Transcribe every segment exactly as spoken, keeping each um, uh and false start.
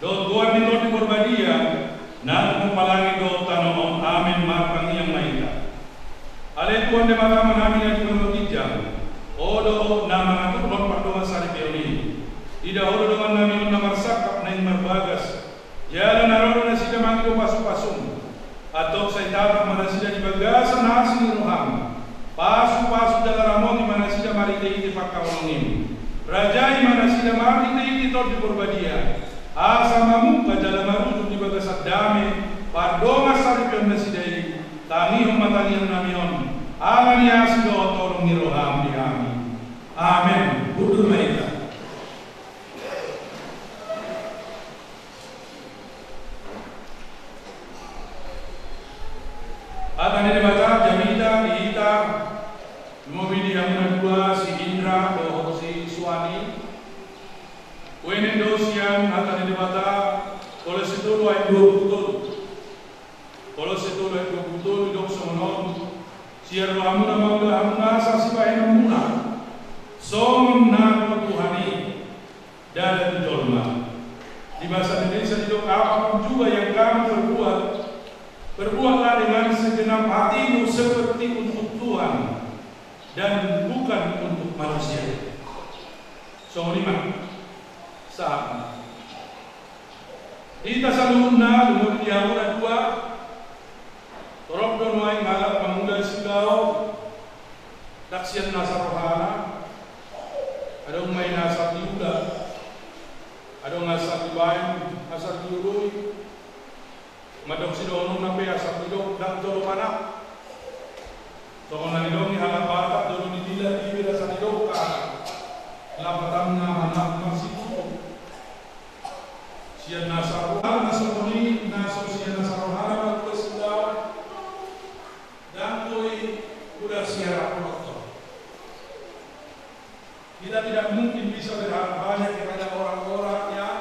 Dohot goar ni Tondi Porbadia, nang pamalangit dohot tano on. Amen. Martangiang ma hita. Ale Tuhan Debata Amanami na di banua ginjang, Ho do na mangaturhon pardongansaripeon i. Ida Ho do dongannami on na marsangkap naeng marbagas, jala na ro do nasida mangido pasupasum. Antong sai tatap ma nasida di bagasan asi ni roham. Pasupasu jala ramoti ma nasida marhitehite pangkaholongim. Rajai ma nasida marhitehite Tondi Porbadia, asa mamungka jala marujung di bagasan dame pardongansaripeon nasida i. Tangihon ma tangiangnami on, ala ni asi dohot holong ni roham di hami. Amen. Hundul ma hita. Hata ni Debata jamita di hita, lumobi di hamuna dua, si Indra dohot si Suani. Uenen do sian hata ni Debata, Kolosse tolu ayat dua pulu tolu. Kolosse tolu ayat dua pulu tolu didok songon on: Sian rohamuna ma ulaonmuna asa sibahenonmuna, songon na do Tuhan i, ndada tu jolma. Di bahasa Indonesia didok: Apa pun juga yang kamu perbuat, perbuatlah dengan segenap hatimu seperti untuk Tuhan dan bukan untuk manusia. Songon i ma. Sahat. Hita saluhutna, lumobi di hamuna dua, torop do nuaeng halak mangula siulaon, ndang sian nasa rohana. Adong ma i na asal diula, adong asal dibaen, asal dioloi. Mandok sidohononna pe asal didok ndang jolo manang. Songon na nidok ni halak Batak, jolo ni dila bibir asa didok, lapatanna manang marsikutu. Sian nasa rohana songon i, na so sian nasa rohana mangula siulaon, ndang boi mangula sian rohana. Kita tidak mungkin bisa berharap banyak kepada orang-orang yang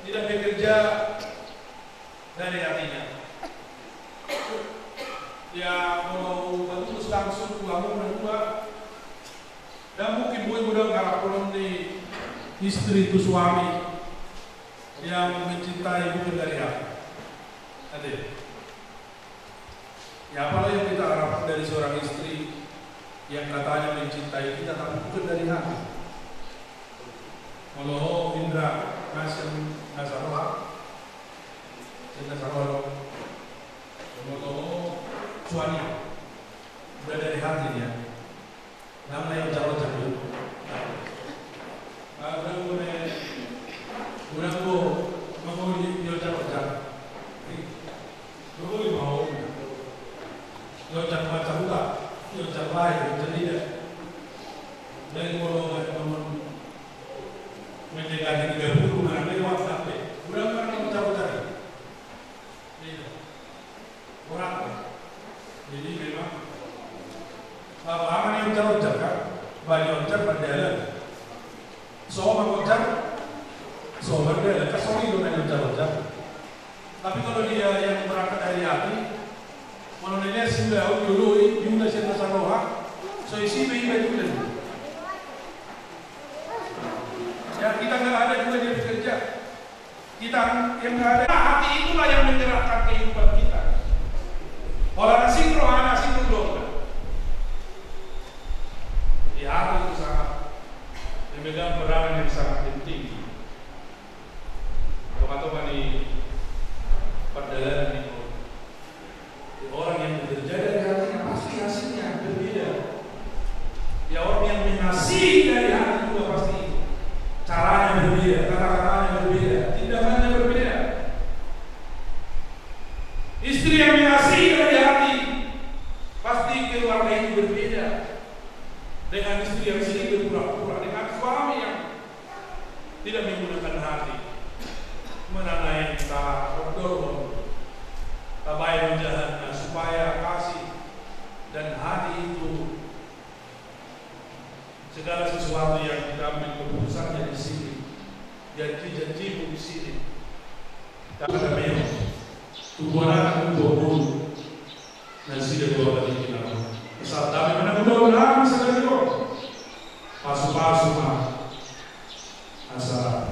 tidak bekerja dari hatinya. Ya, molo patulus langsung tu hamuna dua, ndang mungkin boi molo haraphonon ni istri tu suami yang mencintai bukan dari hati. Ate. Ya, apa yang kita harapkan dari seorang istri yang katanya mencintai kita tapi bukan dari hati? Molo ho Indra, na sian nasa roha, sian nasa roha do. Molo ho Suani, udah dari hati dia. Ndang na ionjar-onjar do. Ndang na, ndang na molo ionjar-onjar. Ndang boi ma ho ionjar, ionjar lae, ionjar ida. Ndang molo gabe mangan, mendekati tiga puluh manang lewat sampe. Ndang na ionjar-onjar. Iya. Orang. Jadi memang, apa, apa ni ionjar-onjar kan? Ba ionjar mardalan. So mangionjar, so mardalan. Kan so i do na ionjar-onjar. Tapi kalau dia yang berangkat dari hati, molo na sian siulaon, dioloi, diula sian nasa roha, so isi pe iba tu. Ya, kita nggak ada juga dia bekerja. Kita yang ada, hati itulah yang menggerakkan kehidupan kita. Holan asing rohana, asing ulaonna. Jadi hati itu sangat memegang peranan yang sangat penting. Tonga-tonga ni pardalanan ni. Orang yang bekerja dari hatinya pasti hasilnya berbeda. Ya, orang yang mengasihi dari hati juga pasti caranya berbeda, kata-katanya berbeda, tindakannya berbeda. Istri yang mengasihi dari hati, pasti keluarga itu berbeda dengan istri yang sering berpura-pura, dengan suami yang tidak menggunakan hati. Manang na i, taondolhon, tabaen ojahanna supaya kasih dan hati itu, segala sesuatu yang kita ambil keputusannya di sini, janji-janjimu di sini. Tapi kami, tubuan anak, tubuan boru, nasida dua kali kita. Asal dame manang ulaon nami sadari on. Pasupasu ma. Asa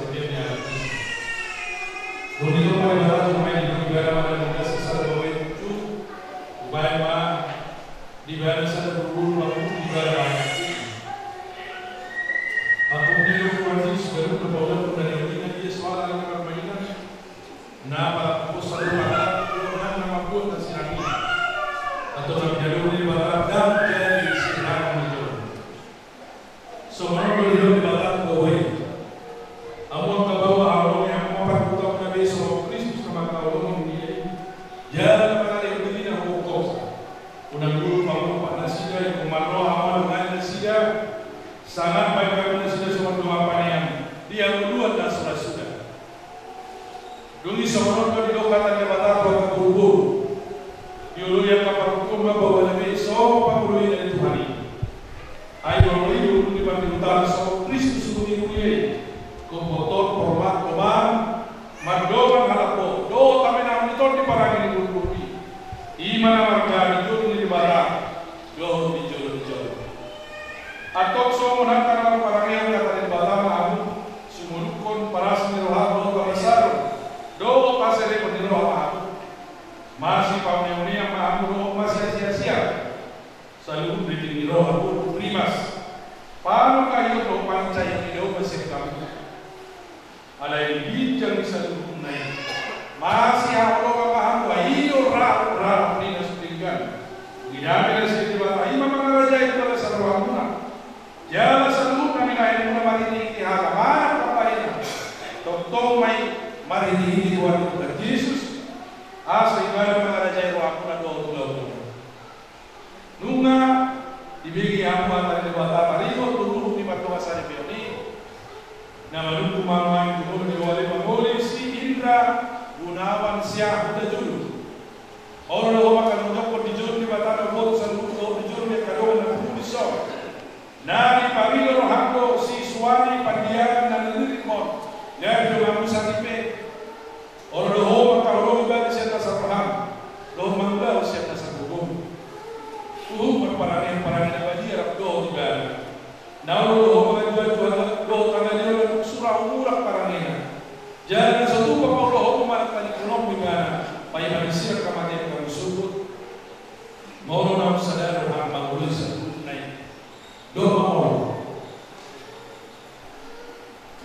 saripeon ni anak i. Dung i do paribaran ma i di ibana ma na di nasa sada baoa i tu, umbahen ma di ibana sada bulbul mangolu di ibana ma anak i. Angkup ni do Tuhan Jesus ganup na paulak na nion i na dia soara angka parmainan. Na pakusa do mata. Unang guru pamompa nasida, ingkon marroha ma dongan nasida, sangat baen ma nasida songon dongan panean di hangoluan na so ra suda. Dung i songon on do didok hata ni Debata tu angka boruboru: Dioloi angka parungkun ma baoa na be songon pangoloina ni Tuhan i. Ai molo i do ulu ni parnihuta songon Kristus ulu ni huria i, gomboton, hormat, lomo, mandongan halak bohot dohot hamenahon ni tondi parange ni boruboru i. I ma na marga di jolo ni Debata dohot di jolo ni jolma. Antong songon hata na marparangehon hata ni Debata ma hamu, sumolukhon paras ni roham dohot habasaron dohot hasereon ni roha ma hamu. Masipaoneonean ma hamu dohot masiasiasian. Saluhut tingki ni roha, boru, rimas, panungkaion dohot panginsaion i dao ma sian hamu. Alai di ginjang ni saluhutna i, masihaholongan ma hamu, ai do rap, rap ni na so denggan. Dung i dame na sian Debata, i ma mangarajai tu bagasan rohamuna. Jala saluhut na binahenmuna marhitehite hata manang pambahenan, tongtong ma i marhitehite goar ni Tuhan Jesus, asa ibana mangarajai rohamuna dohot ulaonmuna. Nunga dibege hamu hata ni Debata taringot tu ruhut ni pardongansaripeon i, na manungkun ma hamu tu molo ni roha, mangoli si Indra Gunawan Siahaan Hutajulu. Olo do ho mangkajongjongkon di jolo ni Debata na umboto saluhut dohot di jolo ni angka dongan na pungu dison. Na dipangido roham do si Suwani Pandiangan na niririt on, gabe donganmu saripe. Olo do ho mangkaholongi bana sian nasa roham dohot mangulahon sian nasa gogom. Huhut marparange parange na badia rap dohot ibana. Na olo do ho manganjuanju dohot hagaleon na tung sura humurang parangena. Jala na so tupa paulahonon manang tadingkononmu ibana, paima di sian hamatean hamu sogot. Molo naung sada roham mangoloi saluhutna i, dok ma molo.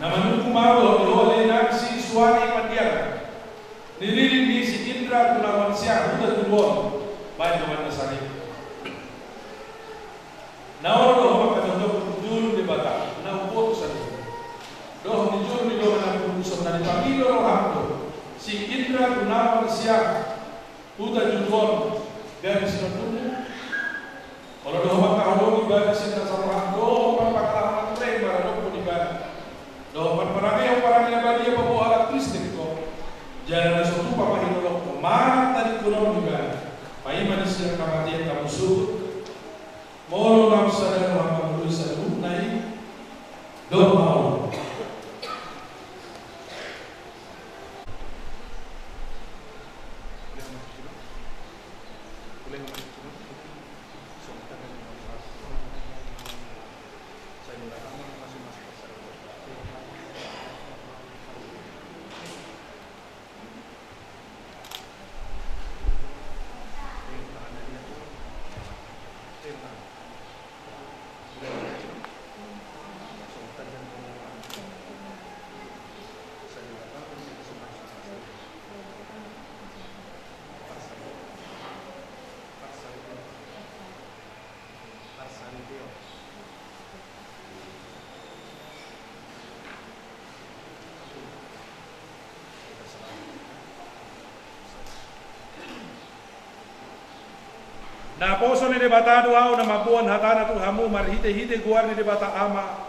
Na manungkun ma hamu dohot di ho ale inang si Suwani Pandiangan, niririt ni si Indra Gunawan Siahaan Hutajulu on, baen donganna saripe. Na olo do ho mangkajongjongkon di jolo ni Debata na umboto saluhut dohot di jolo ni dongan na pungu dison, na dipangido roham do si Indra Gunawan Siahaan Hutajulu on gabe sinondukmu. Olo do ho mangkaholongi bana sian nasa roham dohot marpangalaho na ture maradophon ibana, dohot marparangehon parange na badia paboa halak Kristen ho. Jala na so tupa ma hinolonghon manang tadingkononmu ibana, paima di sian hamatean hamu sogot. Molo naung sada roham mangoloi saluhutna i, dok ma olo. Naposo ni Debata do ahu na mamboan hatana tu hamu marhitehite goar ni Debata Ama,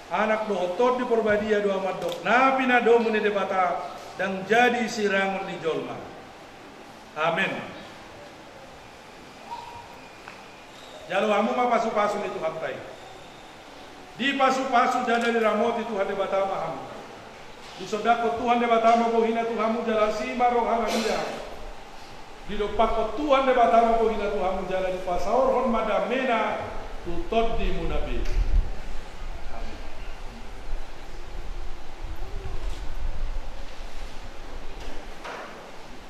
Anak dohot Tondi Porbadia do ahu mandok, na pinadomu ni Debata ndang jadi sirangon ni jolma. Amen. Jalo hamu ma pasupasu ni Tuhanta i. Dipasupasu jala diramoti Tuhan Debata ma hamu. Disondangkon Tuhan Debata ma bohina tu hamu jala asi ma rohana di hamu. Didompakkon Tuhan Debata ma bohina tu hamu jala dipasaorhon ma damena tu tondimuna be. Amen.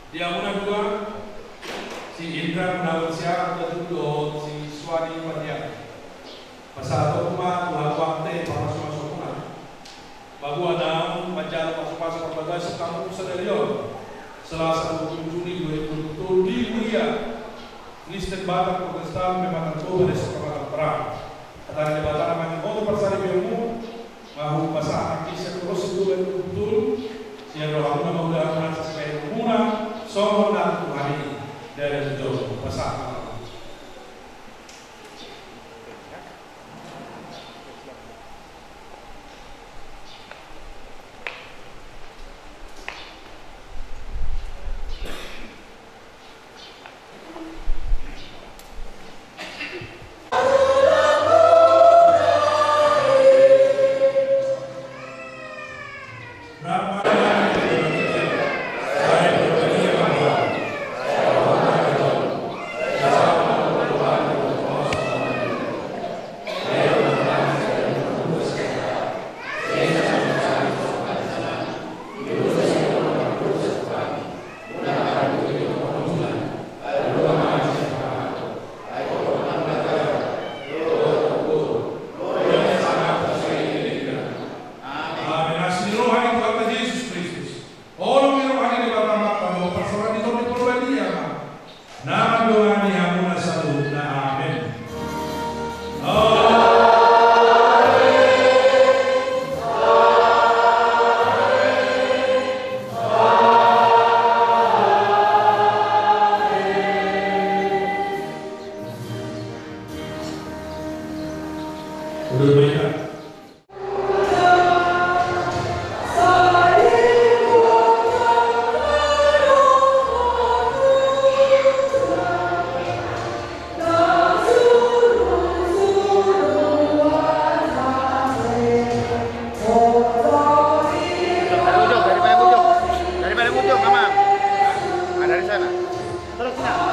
Di hamuna dua, si Indra Gunawan Siahaan Hutajulu dohot si Suwani Pandiangan, pasahatonku ma tu hamu ate pamasumasumuna. Paboa naung manjalo pasupasu parbagason hamu sadari on, Selasa dua puluh Juni dua ribu dua puluh tolu, di Huria Kristen Batak Protestan Pematang Toba Desa Pematang Perang. Hata ni Debata na mangihuthon parsaripeonmu, ma hupasahat hami sian tolos ni Tuhan tu hutuna, sian rohamuna ma huida hami na sipainumuna, songon na tu Tuhan i, dada tu jolo, pasahat ma. Dari ujung, dari paling ujung. Dari paling ujung, Mama. Ah, dari sana. Terus, Cina.